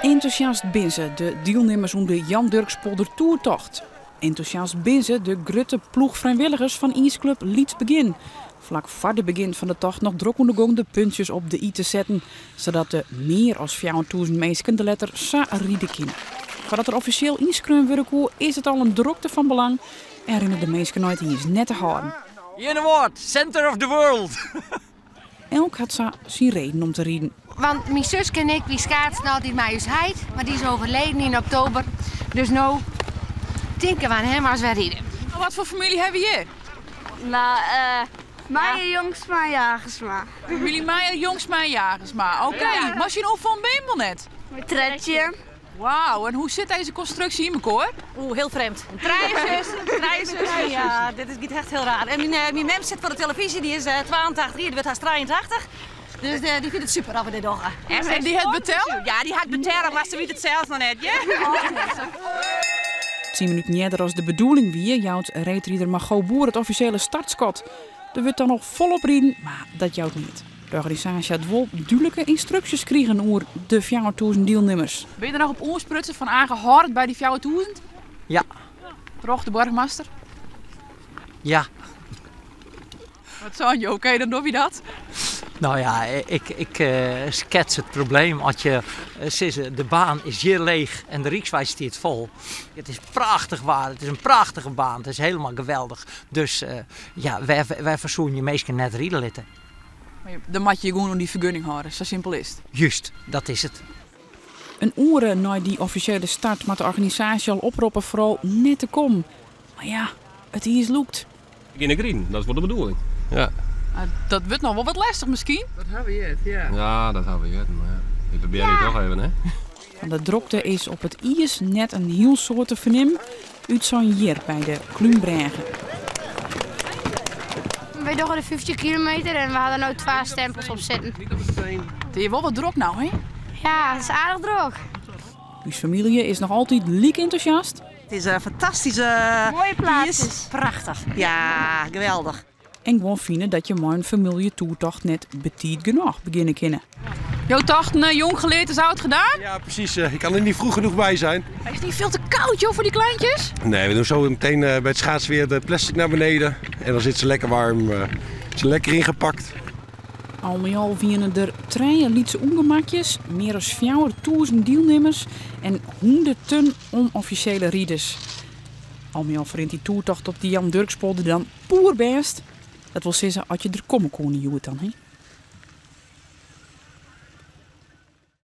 Entûsjast binne se, de dielnimmers oan de Jan Durkspolder Toertocht. Entûsjast binne se, de grutte ploech frijwilligers fan iisklup Lyts Begjin. Flak foar de begjin fan de tocht noch drok oan de gong de puntsjes op de i te setten, sadat de mear as 4000 minsken der letter sa ride kinne. Foardat der offisjeel ynskreaun wurde koe, is it al in drokte fan belang en rinne de minsken nei it iis net te hâlden. Earnewâld, center of the world! Elk hat sa syn reden om te riden. Want myn suske en ik, wy skaatsten altyd mei ús heit, mar dy is overleden yn oktober. Dus no tinke we oan him as wy ride. Wat foar famylje hawwe we hjir? No, Meijer, Jongsma en Jagersma. Famylje Meijer, Jongsma en Jagersma. Oké, mar syn hoefolle bern wol net? 13. Wauw, en hoe sit dizze konstruksje yn mekoar? Oeh, hiel frjemd. Trije sussen, trije sussen. Ja, dit is, giet echt hiel raar. En myn, myn mem sit foar de telefyzje, dy is 82 jier, dy wurdt hast 83. Dus dy fynt it super dat we dit dogge. En dy hat betelle? Ja, dy hat betelle, mar se wit it sels noch net, hear. 10 minuten earder as de bedoeling wie, jout reedrider Margot Boer it offisjele startskot. Der wurdt dan noch folop riden, mar dat jout neat. De organisaasje hat wol dúdlike ynstruksjes krigen oer de 4000 dielnimmers. Bin je der noch op oansprutsen fan Age, hâld it by dy 4000? Ja. Troch de boargemaster? Ja. Wat sein je? Oké, dan dogge we dat. No ja, ik skets it probleem as je sizze de baan is hjir leech en de Rykswei stiet fol. It is prachtich waar, it is in prachtige baan, it is hielendal geweldich. Dus ja, wêrfoar soene je minsken net ride litte? Mar dan moat je je gewoan oan dy fergunning hâlde, sa simpel is it. Just, dat is it. In oere nei dy offisjele start moat de organisaasje al oproppe foaral net te kommen. Mar ja, it iis lûkt. Gean ik riden, dat is wol de bedoeling. Ja. Dat wurdt noch wol wat lestich miskien? Dat ha we heard, ja. Ja, dat ha we heard, mar ja, we probearje it toch even, hè. Fan de drokte is op it iis net in hiel soad te fernimmen, útsein hjir by de Klúnbrêge. Wy dogge de 15 kilometer en we ha der no twa stempels op sitten. It is wol wat drok no, hè? Ja, it is aardich drok. Us famylje is noch altyd like entûsjast. It is in fantastyske Moaie plaatsjes. Prachtich. Ja, geweldich. En guon fine dat je mei in famyljetoertocht net betiid genôch begjinne kinne. Jo tochten, jong geleerd is oud gedaan? Ja, precies. Ik kan er niet vroeg genoeg bij zijn. Is het niet veel te koud, joh, voor die kleintjes? Nee, we doen zo meteen bij het schaatsen weer de plastic naar beneden. En dan zit ze lekker warm. Ze lekker ingepakt. Al mei al wiene der trije lytse ûngemakjes, mear as 4000 dielnimmers en hûnderten ûnoffisjele riders. Al mei al ferrint dy toertocht op de Jan Durkspolder dan poerbêst. Dat wol sizze as je der komme koene hjoed dan, hè?